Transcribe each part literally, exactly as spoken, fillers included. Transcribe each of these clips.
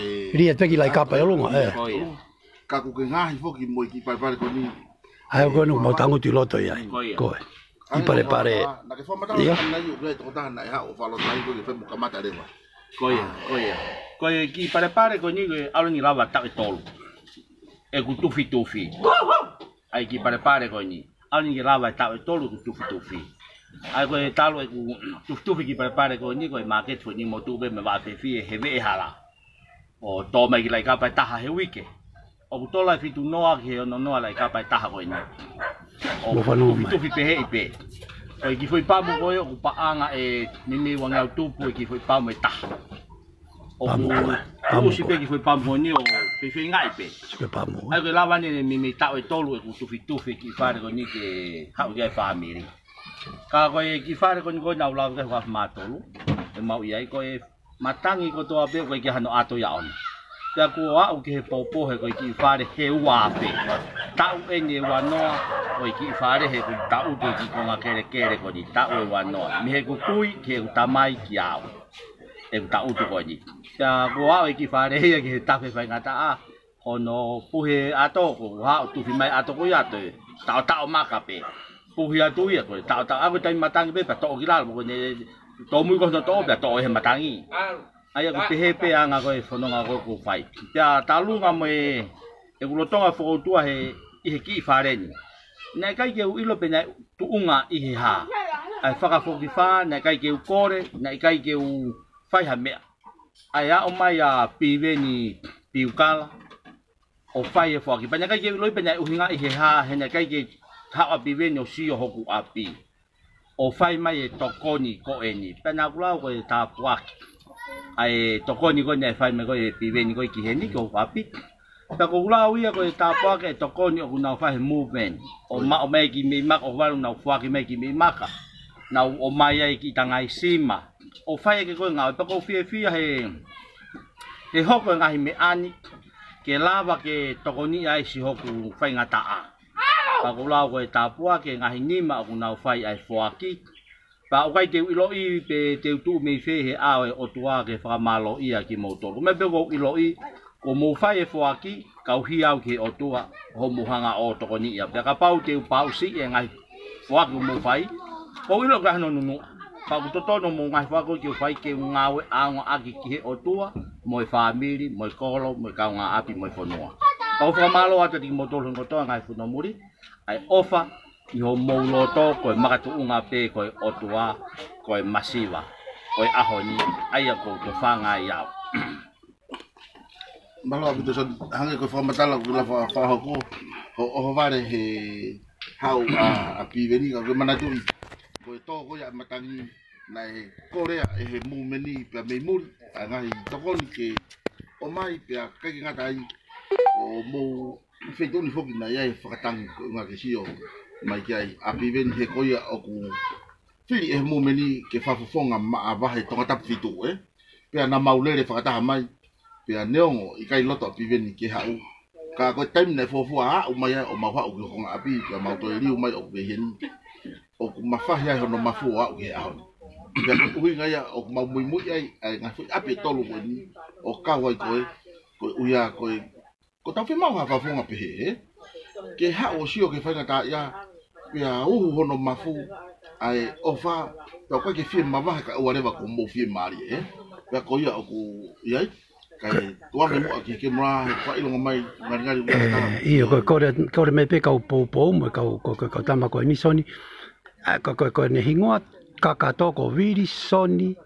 e Lia teki lai kapa e longa, e. Ko ia. Ka ʻoku ke ngaohi foki mo e kiʻi palepale ko eni. ʻA ia ko eni ʻoku mau tangutu ʻi loto ia. Ko ia. Ko e. Kiʻi palepale. Na ke fakamatala ia. Ana iu ke tokotaha naʻe haʻu ʻo fakalotolahi ko e fai mo kamata leva. Ko ia, ko ia. Ko e kiʻi palepale ko eni ko e ʻalu ʻeni lava taʻu ʻe tolu. ʻEku tufitufi. ʻA e kiʻi palepale ko eni. ʻAlu ʻeni ke lava e taʻu ʻe tolu ʻeku tufitufi. ʻA ia ko e talu ʻeku tufitufi kiʻi palepale ko eni ko e māketi foʻi ni mo tuʻu pē mei Vaʻa Fefie he veʻe hala. ʻO tō mai ki lai kapa ʻe taha he uike. ʻOku tola e fitu noa ki he ono noa lai kapa ʻe taha ko eni. ʻOku tufitufi pehē ʻi pē. Ko e kiʻi foʻi pamu ko ē ʻoku paʻanga ʻe meimei uangeau tupu e kiʻi foʻi pamu ʻe taha. ʻOku ʻusi pē kiʻi foʻi pamu ko eni ʻo feifeingaʻi pē. ʻA ia ko e lava ʻeni meimei taʻu ʻe tolu ʻeku tufitufi kiʻi fale ko eni ke haʻu ki ai e fāmili. Ka ko e kiʻi fale ko eni ko ē naʻa ku lave ki ai he ua afe mā tolu. ʻE mau ʻi ai ko e matangi kotoa pē ko e ʻikai hano ʻato ia ʻona. Pea kuo aʻu ki he poupou he ko e kiʻi fale he ua afe. Taʻu ʻeni ʻe ua noa, ko e kiʻi fale he kuo taʻutu ki he konga kelekele ko eni taʻu ʻe ua noa. Mei heʻeku kui ki heʻeku tamai ki au. ʻEku taʻutu ko eni. Pea kuo aʻu e kiʻi fale ia ki he tafe faingataʻa. Ko hono puhi ʻato, ko haʻu tufi mai ʻato ko ia ʻato e. Taʻotaʻo maka pē. Puhi atu ia ko e. Taʻotaʻo ʻa ko e taimi matangi pē, pea toʻo ki lalo, ko ʻene tōmui ko hono toʻo, pea toʻo ʻe he matangi. ʻA ia ko e pehē pē anga ko e fononga ko ē ʻoku fai. Pea talunga mo e, ʻeku lolotonga fokoutua he, ʻi he kiʻi fale ni. Naʻe ʻikai ke u ʻilo pe naʻe tuʻunga ʻi he hā. ʻA e fakafokifā, naʻe ʻikai ke u kole, naʻe ʻikai ke u fai ha meʻa. ʻA e aʻu mai ʻa Piveni Piukala, ʻo fai e foaki. Pea naʻe ʻikai ke u ʻiloʻi pe naʻe ʻuhinga ʻi he hā, he naʻe ʻikai ke haʻu ʻa Piveni ʻo sio hoku ʻapi ʻo fai mai e tokoni ko eni. Pea naʻa ku lau ko e tāpuaki ʻa e tokoni ko eni naʻe fai mai ko ē ʻe Piveni ko ē ki heni ki hoku ʻapi. Pea ʻoku ou lau ia ko e tāpuaki e tokoni ʻoku nau fai he movement. ʻO maʻu mai ki Meimaka, ʻoku valu nau foaki mai ki Meimaka. Nau ō mai ai ki Tangaisima ʻo fai ʻaki ko ē ngāue. Pea ʻoku ou fiefia he, he hoko e ngaahi meʻa ni ke lava ke tokoniʻi ai siʻi hoku faingataʻa. Pea ʻoku ou lau ko e tāpuaki e ngaahi nima ʻoku nau fai ʻa e foaki. Pea ʻoku ʻikai te u ʻiloʻi pe te u tuʻu mei fē he ʻao e ʻOtua ke fakamālōʻia kimoutolu. Meʻa pē ʻoku ou ʻiloʻi, kuo mou fai e foaki, kau hia au ki he ʻOtua, hoʻomou hanga ʻo tokoniʻi au. Pea kapau te u pausiʻi e ngaahi foaki ʻoku mou fai, ʻoku ou ʻilo ʻoku ʻikai hano nunuʻa. Pea ʻoku totonu hoʻomou ngaahi foaki ko ē ke u fai ke u ngāue ʻaonga ʻaki ki he ʻOtua, mo e fāmili, mo e kolo, mo e kaungāʻapi, mo e fonua. Pea ʻoku ou fakamālō atu kiate kimoutolu he kotoa ngaahi fonua muli, ʻa e ʻofa ʻi homou loto, ko e makatuʻunga pē ko e ʻOtua, ko e masiva ʻo e ʻaho ni, ʻa ia ʻoku ou tofanga ai au. Mālō ʻaupito Soni, hangē ko e fakamatala ʻoku lava fakahoko, ʻo, ʻohovale he haʻu ʻa, ʻa Piveni, ka ʻoku ke manatuʻi, ko e tō ko ia ʻa e matangi, naʻe kole ʻe he movement ni pea mei muli, ʻa e ngaahi tokoni ke ō mai pea ʻikai ke ngata ai, ʻo mou feituʻu ni foki naʻe ʻi ai e fakatangi ko e ʻuhinga ke sio mai ki ai ʻa Piveni he ko ia ʻoku fili ʻe he movement ni ke fakafofonga maʻa vahe Tongatapu fitu, ē? Pea naʻa mau lele fakataha mai, pea neongo ʻikai loto ʻa Piveni ke haʻu. Ka ko e taimi naʻe fuofua aʻu mai ai ʻo mau haʻu ki hono ʻapi, pea mau toe liu mai ʻoku pehē ni. ʻOku mafahi ai hono mafu ʻo aʻu ki he ʻaho ni. Pea ko e ʻuhinga ia ʻoku mau muimui ai, ʻa e ngaahi foʻi ʻapi ʻe tolu ko eni, ʻo kau ai ko ē, ko e ʻuhinga ko e ko ʻetau fiemaʻu ha fakafofonga pehē, ē? Ke haʻu ʻo sio ki he faingataʻaʻia, pea uhu hono mafu, ʻa e ʻofa, pea ʻoku ʻikai ke fiemavahe kae ʻoua leva kuo mou fiemālie, ē? Pea ko ia ʻoku ʻi ai, kae tuku ange muʻa ki he kemera, he fakaʻilonga mai, ngalingali ʻoku ʻi ai e tala. ʻIo, ko e kole, kole mai pē kau poupou, mo e kau, ko, ko, kau tama ko eni Soni, ʻa, ko, ko, ko ʻene hingoa kakato ko Vilisoni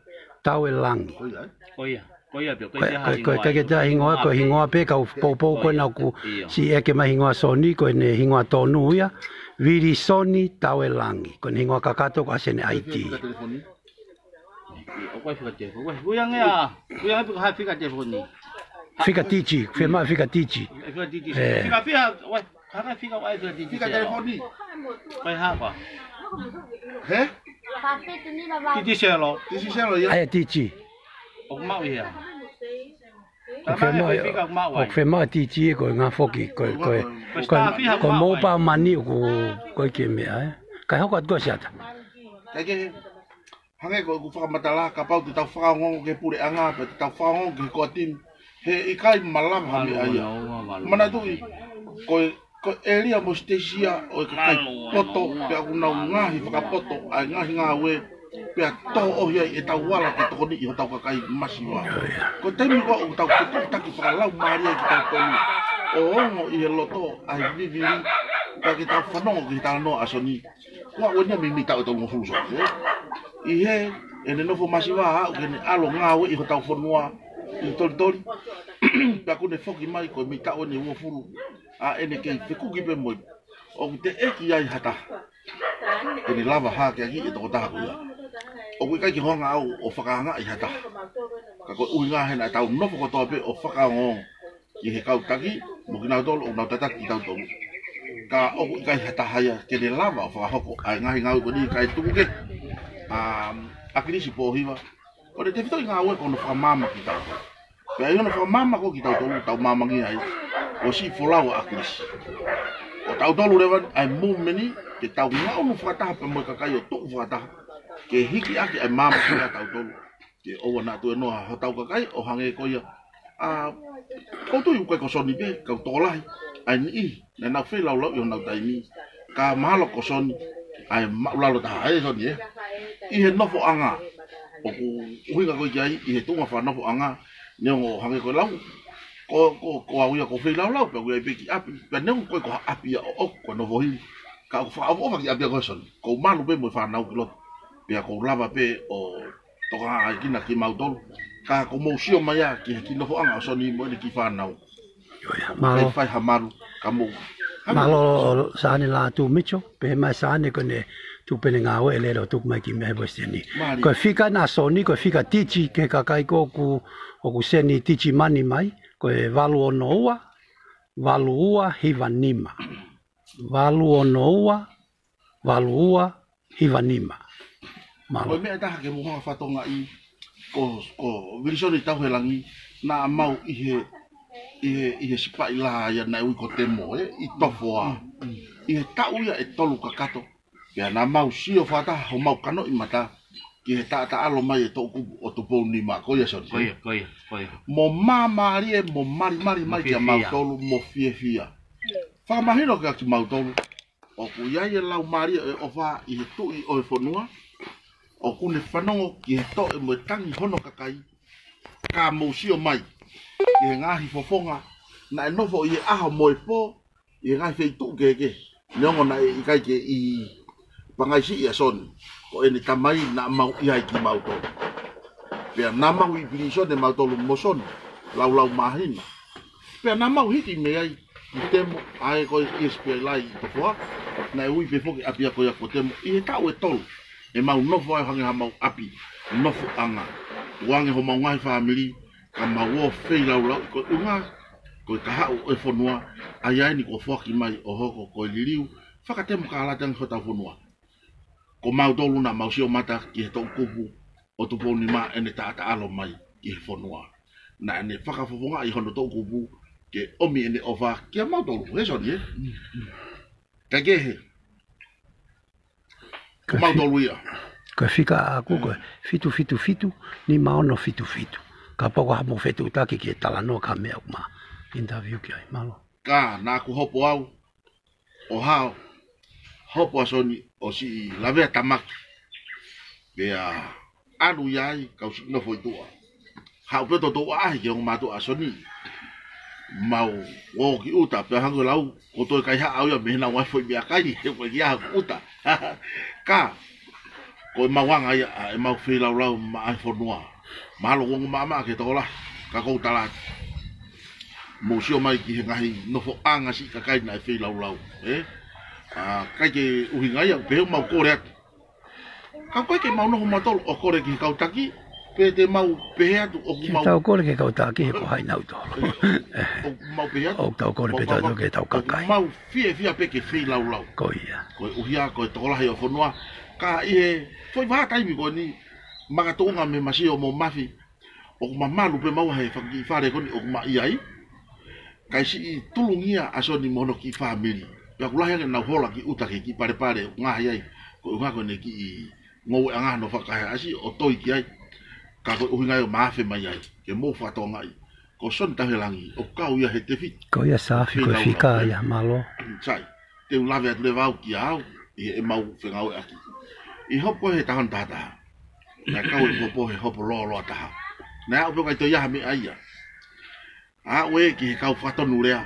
Tauelangi. Ko ia, ē? Ko ia. Ko ia pē, ko Ko e, ia ko e, ko e, hingoa, ko e hingoa pē, ko e hingoa pē, kau poupou ko ē naʻa ku siʻi ʻeke mai hingoa Soni, ko ʻene hingoa tonu ia, Vilisoni Tauelangi. Ko ʻene hingoa kakato ko ʻasi ʻene ʻaiti. Fika telefoni. ʻIo, ʻoku ʻai fika telefoni. Ko ia ngea, ko ia ngea fika, fika telefoni. Fika titi, fiemaʻu fika titi. Fika titi. Ē. Fika, fika, ʻoku ʻai, haka fika, ʻoku ʻai fika titi. Fika telefoni. Ko e hā koā? Hē? Titi selo. Titi selo, ia. ʻAi titi. ʻOku maʻu ia. ʻOku fiemaʻu, ʻoku fiemaʻu titi ko e ngaahi foki, ko e, ko e, ko e, ko e mobile money ʻoku, ko e ke meʻa, ē. Kae hoko atu ko Siata. Kae kehe, hangē ko ʻeku fakamatala, kapau te tau fakaongoongo ki he puleʻanga, pe te tau fakaongoongo ki he core team, he ʻikai malava ha meʻa ia. Manatuʻi, ko e Ko e ʻēlia mo e siteisia ʻo e kakai poto, pea ʻoku nau ngaohi fakapoto ʻa e ngaahi ngāue, pea toʻo ʻohi ai ʻetau ala ke tokoniʻi hotau kakai masiva. Ko e taimi ko ē ʻoku tau fetokotaki fakalaumālie kitautolu, ʻo ongo ʻi he loto ʻa e vivili, pea ke tau fanongo ki he talanoa ʻa Soni. Ko ʻeni ʻa e meimei taʻu ʻe tolungofulu Soni, ē? ʻI heʻene nofo masiva ʻo aʻu ki heʻene ʻalu ʻo ngāueʻi hotau fonua ʻi Tolitoli. Pea kuo ne foki mai ko e meimei taʻu ʻeni ʻe uofulu. ʻA ʻene kei fekuki pē mo ia. ʻOku teʻeki ai ha taha ke ne lava hākeakiʻi e tokotaha ko ia. ʻOku ʻikai ke u hanga au ʻo fakaangaʻi ha taha. Ka ko e ʻuhinga he naʻa tau nofo kotoa pē ʻo fakaongoongo ki he kau taki, mo kinautolu ʻoku nau tataki kitautolu. Ka ʻoku ʻikai ha taha ia ke ne lava ʻo fakahoko ʻa e ngaahi ngāue ko ʻeni kae tuku ke, ʻa, ʻa ʻAkilisi Pōhiva. ʻO ne tefitoʻi ngāue ko hono fakamaama kitautolu. Pea ʻi hono fakamaama ko ē kitautolu, tau maamangia ai, ʻo siʻi folau ʻa ʻAkilisi. ʻO tautolu leva ʻa e movement ni, ke tau ngaʻunu fakataha pea mo e kakai ʻo tuʻu fakataha, ke hiki ʻaki ʻa e maama kia tautolu. Ke ʻoua naʻa tuēnoa hotau kakai, ʻo hangē ko ia. ʻA, ʻoku ou tui ʻoku ʻikai ko Soni pē, kau tokolahi ʻa e niʻihi naʻa nau feilaulauʻi honau taimi. Ka mahalo ko Soni ʻa e māʻulalo taha, ē Soni, ē? ʻI he nofoʻanga, ʻoku ʻuhinga ko ē ki ai, ʻi he tuʻunga fakanofoʻanga, neongo hangē ko e lau. Ko, ko, ko au ia ʻoku ou feilaulau, pea ʻoku ʻi ai pē kiʻi ʻapi, pea neongo ko e ko ha ʻapi ia ʻoʻoku, ko e nofo hili. Ka ʻoku fakaʻofoʻofa kiʻi ʻapi ia ko ē Soni. ʻOku ou malu pē mo e fānau ki loto. Pea ʻoku ou lava pē ʻo tokangaʻi kinautolu. Ka ʻoku mou sio mai ia ki he kiʻi nofoʻanga ʻo Soni mo ʻene kiʻi fānau. Ko ia, mālō. Fai, fai ha malu, ka mou. Mālō Saane Lātū Mitchell, pehē mai Saane ko ʻene tuku pē ʻene ngāue ʻe lele ʻo tuku mai ki mea he Western. Mālie. Ko e fika ʻena Soni, ko e fika titi ki he kakai ko ē ʻoku, ʻoku seni titi mani mai, ko e valu ono ua, valu ua hiva nima. Valu ono ua, valu ua hiva nima. Mālō. Ko e meʻa ʻe taha ke mou hanga ʻo fakatokangaʻi, ko, ko Vilisoni Tauhelangi, naʻa mau ʻi he, ʻi he, ʻi he sipaʻi lā ia naʻe ui ko Temo, ē, ʻi Tofoa. Mm, mm. ʻI he taʻu ia ʻe tolu kakato, pea naʻa mau sio fakataha homau kanoʻi mata ki he taʻataʻalo mai ʻa e toʻukupu ʻo Tupou Nima, ko ia Soni. Ko ia, ko ia, ko ia. Mo māmālie, mo malimali mai kia mautolu, mo fiefia. Fakamahino kia kimautolu, ʻoku ʻi ai e laumālie ʻo e ʻofa ʻi he Tuʻi ʻo e fonua, ʻoku ne fanongo ki he toe mo e tangi hono kakai, ka mou sio mai ki he ngaahi fofonga naʻe nofo ʻi he ʻaho mo e pō, ʻi he ngaahi feituʻu kehekehe, neongo naʻe ʻikai ke ʻi Pangaisiʻi ʻa Soni, ko ʻene tamai naʻa mau ʻi ai kimautolu. Pea naʻa mau ʻi pilīsone mautolu mo Soni, laulau māhina. Pea naʻa mau hiki mei ai ki Temo, ʻa ē ko e S P L ʻi Tofoa, naʻe ui pē foki ʻapi ia ko ia ko Temo, ʻi he taʻu ʻe tolu, ʻemau nofo ai hangē hamau ʻapi nofoʻanga. Tukuange homau ngaahi fāmili, ka mau ō feilaulau, ko e ʻuhinga, ko e kahaʻu ʻo e fonua, ʻa ia eni kuo foaki mai ʻo hoko ko e liliu fakatemokālati ange hotau fonua. Ko mautolu naʻa mau sio mata ki he toʻukupu ʻo Tupou Nima ʻene taʻataʻalo mai ki he fonua. Naʻa ne fakafofongaʻi hono toʻukupu ke ʻomi ʻene ʻofa kia mautolu, ē Soni, ē? Ka kehe, ko mautolu ia. Ko e fika ʻaʻaku ko e fitu fitu fitu, nima ono fitu fitu. Kapau ko ha mou fetuʻutaki ki he talanoa ka meʻa ʻoku ma interview ki ai, mālō. Ka naʻa ku hopo au, ʻo hao, hopo ʻa Soni ʻo siʻi lavea tamaki. Pea ʻalu ia ai, kau siʻi nofo ʻi tuʻa. Haʻu pē ʻo toutou ʻaʻahi ki he ongo mātuʻa ʻa Soni. Mau ō ki ʻuta, pea hangē ko e lau, ko e toe kaihaʻa au ia mei heʻenau ngaahi foʻi meʻakai, he ko e ki ʻaho ki ʻuta. Ka, ko ʻemau anga ia, ʻa ʻemau feilaulau maʻa e fonua. Mahalo ʻoku ongo maʻamaʻa ki he tokolahi, ka ʻoku ou tala atu. Mou sio mai ki he ngaahi nofoʻanga siʻi kakai naʻe feilaulau, ē? ʻA, ʻikai ke ʻuhinga ia, pehē ʻoku mau kole atu. Ka ʻoku ʻikai ke mau nofo mautolu ʻo kole ki he kau taki, pe te mau pehē atu ʻoku mau. Ke tau kole ki he kau taki, he ko hai nautolu. ʻOku mau pehē atu. ʻOku tau kole pē tautolu ki he tau kakai. ʻOku mau fiefia pē ke feilaulau. Ko ia. Koeʻuhi ko e tokolahi ʻo e fonua. Ka ʻi he foʻi vahaʻa taimi ko eni, makatuʻunga mei he masiʻi ʻo Moamafi, ʻoku ma malu pē maua he fakakiʻi fale ko eni ʻoku ma ʻi ai. Kae siʻi tulungia ʻa Soni mo hono kiʻi fāmili. Pea ʻoku lahi ange ʻenau hola ki ʻuta ki he kiʻi palepale ʻoku ngaohi ai. Ko e ʻuhinga ko ʻene kiʻi ngoueʻanga hono fakaeʻasi ʻo toi ki ai. Ka ko e ʻuhinga ia ʻoku ma afe mai ai. Ke mou fakatokangaʻi. Ko Soni Tauhelangi, ʻoku kau ia he tefiti. Ko ia Saafi, ko e fika ia, mālō. Sai, te u lave atu leva au kia au, ʻi heʻemau fengāueʻaki. ʻI he hopo he taha hono taha taha. Naʻe kau e hopo he hopo lōloa taha. Naʻe aʻu pē ʻo ʻikai toe ʻi ai ha meʻa ia. Aʻu ē ki he kau fakatonulea,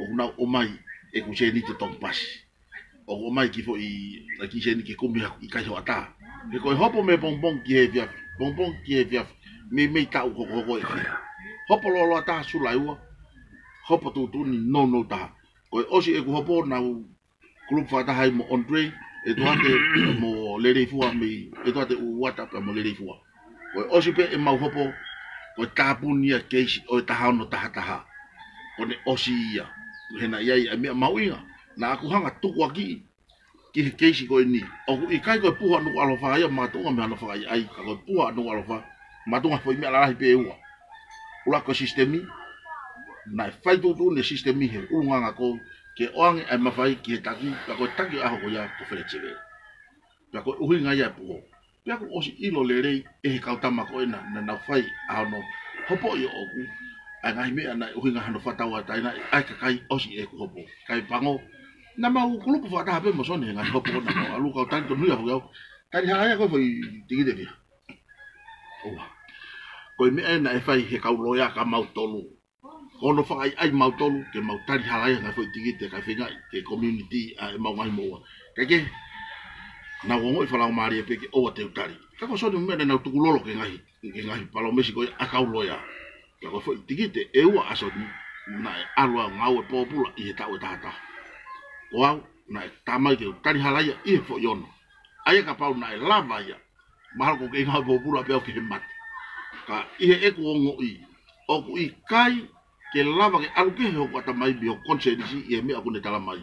ʻoku nau ʻomai ʻeku sēniti ʻo tongi pasi. ʻOku ʻomai kiʻi foʻi, ʻa e kiʻi sēniti ke kumi haku ʻikai hoʻatā. He ko e hopo mei pongipongi ki he efiafi, pongipongi ki he efiafi, meimei taʻu hokohoko ē. Hopo lōloa taha Sulai ua, hopo tuʻutuʻuni nounou taha. Ko e ʻosi ʻeku hopo naʻa ku kulupu fakataha ai mo Andre, ʻEtuate mo Leleifua mei, ʻEtuate Uata pea mo Leleifua. Ko e ʻosi pē ʻemau hopo, ko e tāpuni ia keisi ʻo e taha ono taha taha. Ko ʻene ʻosi ia, he naʻe ʻi ai ʻa e meʻa mahuʻinga, naʻa ku hanga tukuakiʻi ki he keisi ko eni. ʻOku ʻikai ko e puha ʻa Nukuʻalofa ia, makatuʻunga mei hano fakaʻaiʻai, ka ko e puha ʻa Nukuʻalofa, makatuʻunga foʻi meʻa lalahi pē ʻe ua. ʻUluaki ko e sisitemi, naʻe fai tuʻutuʻuni e sisitemi he ʻulungaanga ko ē, ke ʻoange ʻa e mafai ki he taki, ka ko e taki ʻaho ko ia ko Fele Sevele. Pea ko e ʻuhinga ia e puha. Pea kuo ʻosi ʻilo lelei ʻe he kau tama ko ena, naʻa nau fai ʻa hono hopoʻi ʻoʻoku ʻa e ngaahi meʻa naʻe ʻuhinga hano fakatauʻatāinaʻi ʻa e kakai ʻosi ʻeku hopo. Kae pango, naʻa mau kulupu fakataha pē mo Soni he ngaahi hopo ko ena, mau ʻalu kau tali tonuhia foki au. Tali halaia ko e foʻi tikite pea. ʻOua. Ko e meʻa ena ʻe fai he kau loea kia mautolu. Ko hono fakaʻaiʻai mautolu, ke mau tali halaia ngaahi foʻi tikite kae feingaʻi ke community ʻa ʻemau ngaahi moʻua. Kae kehe, naʻa ku ongoʻi fakalaumālie pē ke ʻoua te u tali. Ka ko Soni mo meʻa naʻa nau tukulolo ki he ngaahi, ki he ngaahi palōmesi ko ia ʻa e kau loea. Ka ko e foʻi tikite ʻe ua ʻa Soni, naʻe ʻalu ʻo ngāue pōpula ʻi he taʻu ʻe taha taha. Ko au, naʻe tā mai ke u tali halaia ʻi he foʻi ono. ʻA ia kapau naʻe lava ia, mahalo ʻoku ou kei ngāue pōpula pē au ki he mate. Ka ʻi heʻeku ongoʻi, ʻoku ʻikai ke lava ke ʻalu kehe hoku ʻatamai mei hoku konisēnisi ʻi he meʻa ʻoku ne tala mai.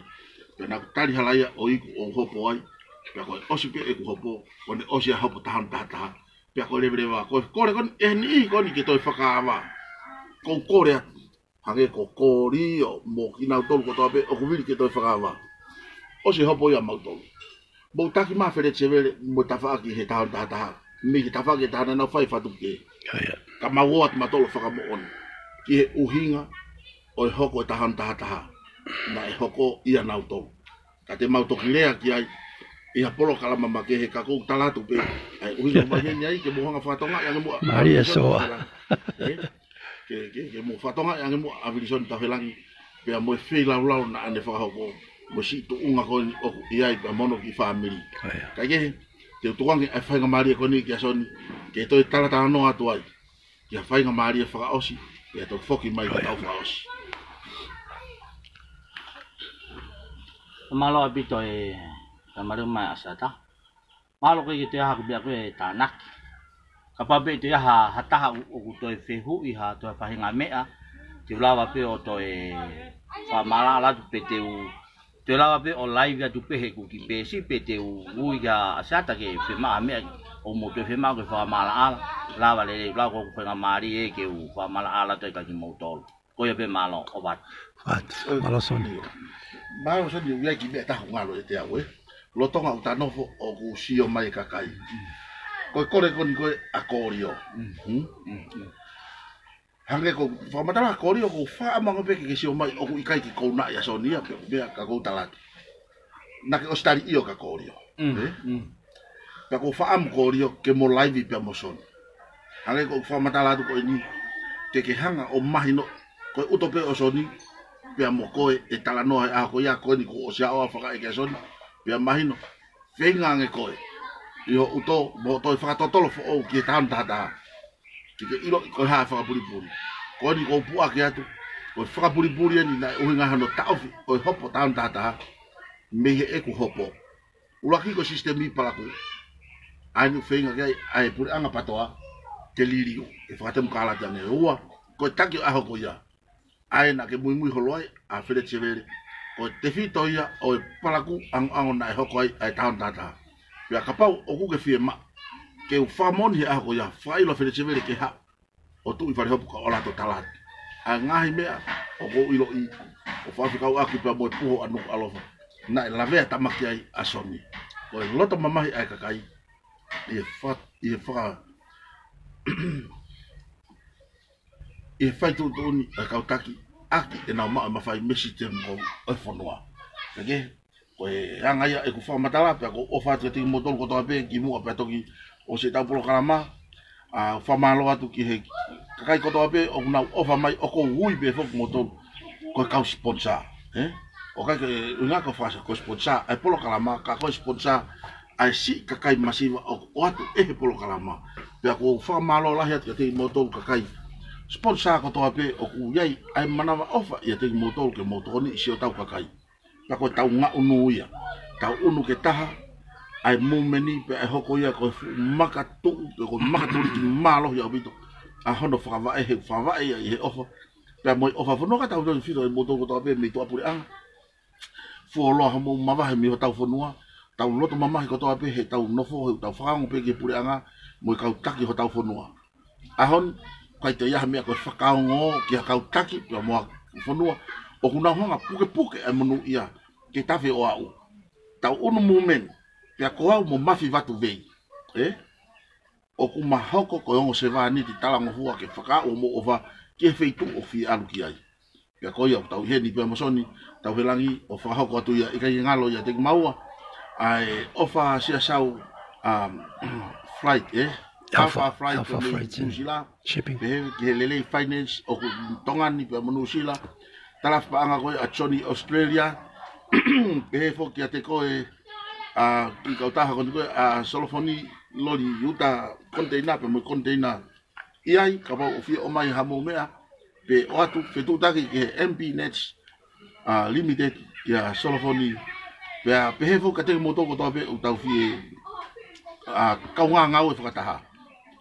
Pea naʻa ku tali halaia ʻo iku ʻo hopo ai. Pea ko e ʻosi pē ʻeku hopo, ko ʻene ʻosi ʻa e hopo taha ono taha taha. Pea ko e leveleva, ko e kole ko eni, ʻe he niʻihi ko eni ke toe fakaava. Ko u kole atu. Hangē ko Kolio mo kinautolu kotoa pē ʻoku vili ke toe fakaava. ʻOsi hopo ia mautolu. Mou taki mai Feleti Sevele mo e tafaʻaki he taha ono taha taha. Mei he tafaʻaki he taha ono nau fai fatu ke. ʻIo, ʻio. Ka mau ō atu mautolu ʻo fakamoʻoni ki he ʻuhinga ʻo e hoko e taha ono taha taha. Naʻe hoko ia nautolu. Ka te mau toki lea ki ai ʻi ha polokalama makehe, ka ʻoku ou tala atu pē ʻa e ʻuhinga mai heni ai ke mou hanga ʻo fakatongaʻi ange muʻa. Mālie Soa. Ē? Ke, ke, ke mou fakatongaʻi ange muʻa ʻa Vilisoni Tauhelangi, pea mo e feilaulau naʻa ne fakahoko, mo e siʻi tuʻunga ko eni ʻoku ʻi ai pea mo hono kiʻi fāmili. ʻIo. Kae kehe, te u tuku ange ʻa e faingamālie ko eni kia Soni, ke toe talatalanoa atu ai ki ha faingamālie fakaʻosi, pea toki foki mai ki he ʻIo. Tau fakaʻosi. Mālō ʻaupito e tamalu mai ʻa Sata. Mālō ko e ke te aha ku pea ko e tānaki. Kapau pē te aha ha taha ʻoku, ʻoku toe fehuʻi ha toe faʻahinga meʻa, te u lava pē ʻo toe fakamaʻalaʻala atu pē te u, te u lava pē ʻo live atu pē he ʻeku kiʻi peesi pē te u ui kia ʻa Sata ke fiemaʻu ha meʻa ʻoku mou toe fiemaʻu ke fakamaʻalaʻala, lava lelei, lava ko ʻeku faingamālie ke u fakamaʻalaʻala atu ai kia kimoutolu. Ko ia pē mālō, ʻofa atu. ʻOfa atu. Mālō Soni. Mālō Soni, ʻoku ʻi ai e kiʻi meʻa ʻe taha ʻoku ngalo ʻiate au, ē. Lolotonga ʻeku tā nofo ʻoku sio mai e kakai. Ko e kole ko eni ko ē ʻa Kolio. Mm. Hmm? Mm, mm. Hangē ko e fakamatala ʻa Kolio, ʻoku ou fakaʻamu ange pē ke ke sio mai ʻoku ʻikai ke kounaʻi ʻa Soni ia, pea, pea ka ʻoku ou tala atu. Naʻa ke ʻosi tali ʻio kia Kolio. Mm, ē? Mm. Pea ʻoku ou fakaʻamu Kolio ke mo live pea mo Soni. Hangē ko ʻeku fakamatala atu ko eni, ke ke hanga ʻo mahino, ko e ʻuto pē ʻo Soni, pea mo koe ʻe talanoa he ʻaho ko ia, ko eni kuo ʻosi ʻaʻau fakaʻeke ʻa Soni, pea mahino, feinga ange koe ʻi hoʻo ʻuto, mo toe fakatotolo foʻou ki he taha ono taha taha. Ke ke ʻiloʻi ko e hā e fakapulipuli. Ko eni ʻoku ou puʻaki atu, ko e fakapulipuli eni naʻe ʻuhinga hono taʻofi ʻo e hopo taha ono taha taha mei heʻeku hopo. ʻUluaki ko e sisitemi palakū. ʻA eni ʻoku feinga ki ai ʻa e puleʻanga PATOA ke liliu, ke fakatemokalati ange. Ua, ko e taki ʻo e ʻaho ko ia, ʻa ē naʻa ke muimui holo ai, ʻa Feleti Sevele, ko e tefito ia ʻo e palakū ʻangoʻango naʻe hoko ai ʻa e taha ono taha taha. Pea kapau ʻoku ke fiemaʻu ke u fakamoʻoni he ʻaho ko ia, fakaʻilo ʻa Feleti Sevele ke haʻu ʻo tuʻu ʻi fale hopo kae ʻoua te u tala atu ʻa e ngaahi meʻa ʻoku ou ʻiloʻi, ʻo fakafekauʻaki pea mo e puha ʻa Nukuʻalofa, naʻe lavea tamaki ai ʻa Soni. Ko e loto mamahi ʻa e kakai ʻi he fa-, ʻi he faka-, ʻi he fai tuʻutuʻuni ʻa e kau taki ʻaki ʻenau maʻu e mafai mei he sisitemi ʻo e fonua. Kae kehe, ko e anga ia ʻeku fakamatala, pea ʻoku ou ʻofa atu kiate kimoutolu kotoa pē kimuʻa pea toki ʻosi ʻetau polokalama. ʻA, fakamālō atu ki he kakai kotoa pē ʻoku nau ʻofa mai, ʻoku ou ui pē foki kimoutolu ko e kau sponsor, ē? ʻOku ʻikai ke ʻuhinga ko e faka-, ko e sponsor ʻa e polokalama, ka ko e sponsor ʻa e siʻi kakai masiva ʻoku ʻoatu ʻe he polokalama. Pea ʻoku ou fakamālō lahi atu kiate kimoutolu kakai sponsor kotoa pē ʻoku ʻi ai ʻa e manavaʻofa ʻiate kimoutolu ke mou tokoniʻi siʻotau kakai. Pea ko e tau ngaʻunu ia. Tau ʻunu ke taha ʻa e movement ni pea ʻe hoko ia ko e fuʻu makatuʻu, pe ko e makatuliki mālohi ʻaupito ʻa hono fakavaʻe, he fakavaʻe ia ʻi he ʻofa. Pea mo e ʻofa fonua ka tau tau fito e moutolu kotoa pē mei tuʻapuleʻanga. Fuoloa hoʻomou mavahe mei hotau fonua, tau loto mamahi kotoa pē he tau nofo, he tau fakaongo pē ki he puleʻanga mo e kau taki hotau fonua. ʻAho ni, ʻikai toe ʻi ai ha meʻa ko e fakaongo ki ha kau taki pea mo ha fonua ʻoku nau hanga pukepuke ʻa e monūʻia ke tafe ʻo aʻu. Tau ʻunu movement, pea ko au mo Mafi Vatuvei, ē? ʻOku ma hoko ko e ongo sevāniti talangofua ke fakaaʻu hoʻomou ʻofa ki he feituʻu ʻoku fie ʻalu ki ai. Pea ko ia ʻoku tau ʻi heni pea mo Soni Tauhelangi ʻo fakahoko atu ia, ʻikai ke ngalo ia ʻiate kimaua ʻa e ʻOfa Siasau, um, flight, ē? Alpha, Alpha flight, Alpha ko mei flight, New Zealand. Shipping. Pehē ki he lelei finance ʻoku Tonga ni pea mo New Zealand. Talafi paʻanga ko ē ʻa Johnny Australia. Pehē foki kiate koe ʻa e kiʻi kautaha ko eni ko ē ʻa Solofoni, loli uta, container pea mo e container. ʻI ai, kapau ʻoku fie ʻomai hamou meʻa, pe ʻoatu fetuʻutaki ki he M P Nets, ʻa, Limited, ʻia Solofoni, pea pehē foki kiate kimoutolu kotoa pē ʻoku tau fie, ʻa, kaungā ngāue fakataha.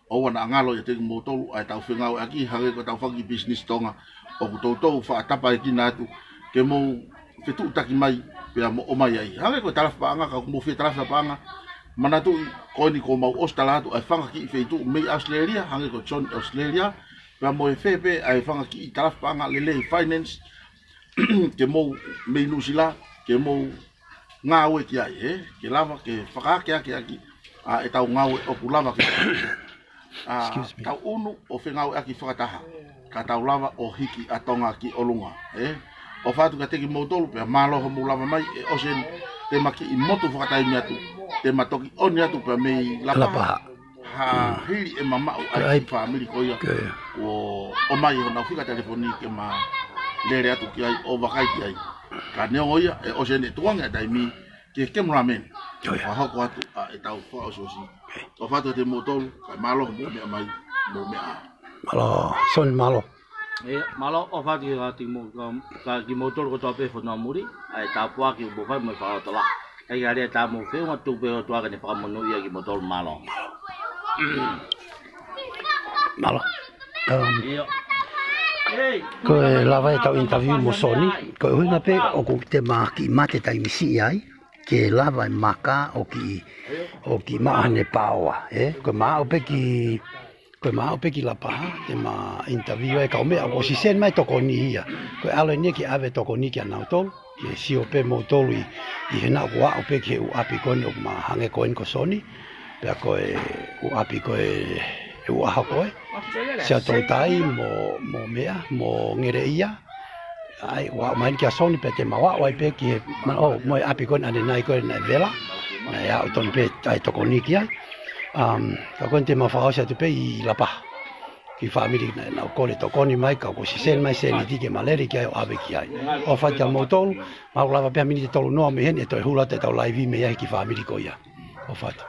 ʻOua naʻa ngalo ʻiate kimoutolu ʻa ʻetau fengāueʻaki, hangē ko ʻetau fanga kiʻi business Tonga ʻoku toutou faʻa tapaekina atu, ke mou fetuʻutaki mai pea mo ʻomai ai. Hangē ko e talafi paʻanga, ka ʻoku mou fie talafi paʻanga, manatuʻi ko eni kuo mau ʻosi tala atu ʻa e fanga kiʻi feituʻu mei ʻAositelēlia, hangē ko John ʻAositelēlia, pea mo e fē pē ʻa e fanga kiʻi talafi paʻanga lelei finance, ke mou mei Nuʻusila, ke mou ngāue ki ai, ē? Ke lava ke fakaakeakeʻaki ʻa ʻetau ngāue ʻoku lava ke, ʻa, Excuse me. Tau ʻunu ʻo fengāueʻaki fakataha, ka tau lava ʻo hiki ʻa Tonga ki ʻolunga, ē? ʻOfa atu kiate kimoutolu, pea mālō hoʻomou lava mai, ʻe ʻosi eni te ma kiʻi motu fakataimi atu, te ma toki ʻoni atu pea mei Lapaha. Lapaha. Ha hili ʻema maʻu ʻa e Ai. kiʻi fāmili ko ia. Ko ia. Kuo ʻomai honau fika telefoni ke ma lele atu ki ai ʻo vakai ki ai. Ka neongo ia, ʻe ʻosi eni e tukuange ʻa e taimi ki he cameraman. Ko ia. Fakahoko atu ʻa ʻetau fakaʻosiʻosi. ʻOfa atu kiate kimoutolu, kae mālō hoʻomou meʻa mai, mou meʻa ā. Mālō, Soni, mālō. ʻIa, mālō, ʻofa atu kiate kimoutolu, ka, ka kimoutolu kotoa pē fonua muli, ʻa e tāpuaki ʻoku mou fai mo e fakalotolahi. ʻIkai ke ʻi ai ha lea ʻe taha mou feʻunga, tuku pē ʻe he ʻOtua ke ne fakamonūʻia kimoutolu, mālō. Mālō. Um, ʻIa. Hei, ko e lava ʻetau interview mo Soni, ko e ʻuhinga pē ʻoku te ma kiʻi mate taimi siʻi ai, ke lava e maka ʻo kiʻi, ʻo kiʻi maʻu haʻane paoa, ē? Ko e maʻu pē ki, ko e maʻu pē ki Lapaha, te ma interview e kau meʻa, ʻoku ʻosi send mai tokoni ia. Ko e ʻalu eni ke ʻave tokoni kia nautolu, ke sio pē moutolu ʻi, ʻi he naʻa ku aʻu pē ki he ʻū ʻapi ko eni ʻoku ma hangē ko eni ko Soni, pea ko e ʻū ʻapi ko e, e ʻū ʻaho ko ē. Sia toutai mo, mo meʻa, mo ngere ia. ʻAi, ʻoku aʻu mai eni kia Soni pea te ma aʻu ai pē ki he, ma, ʻo, mo e ʻapi ko eni ʻanenai ko ē naʻe vela. Naʻe aʻu tonu pē ʻa e tokoni ki ai. Um, ka ko eni te ma fakaʻosi atu pē ʻi Lapaha. Ki he fāmili naʻa, naʻa nau kole tokoni mai, ka ʻoku ʻosi send mai sēniti ke ma lele ki ai ʻo ʻave ki ai. ʻOfa atu kia moutolu, mau lava pē ha miniti ʻe tolu noa mei heni ʻe toe hulu atu ʻetau live mei ai ki he fāmili ko ia. ʻOfa atu.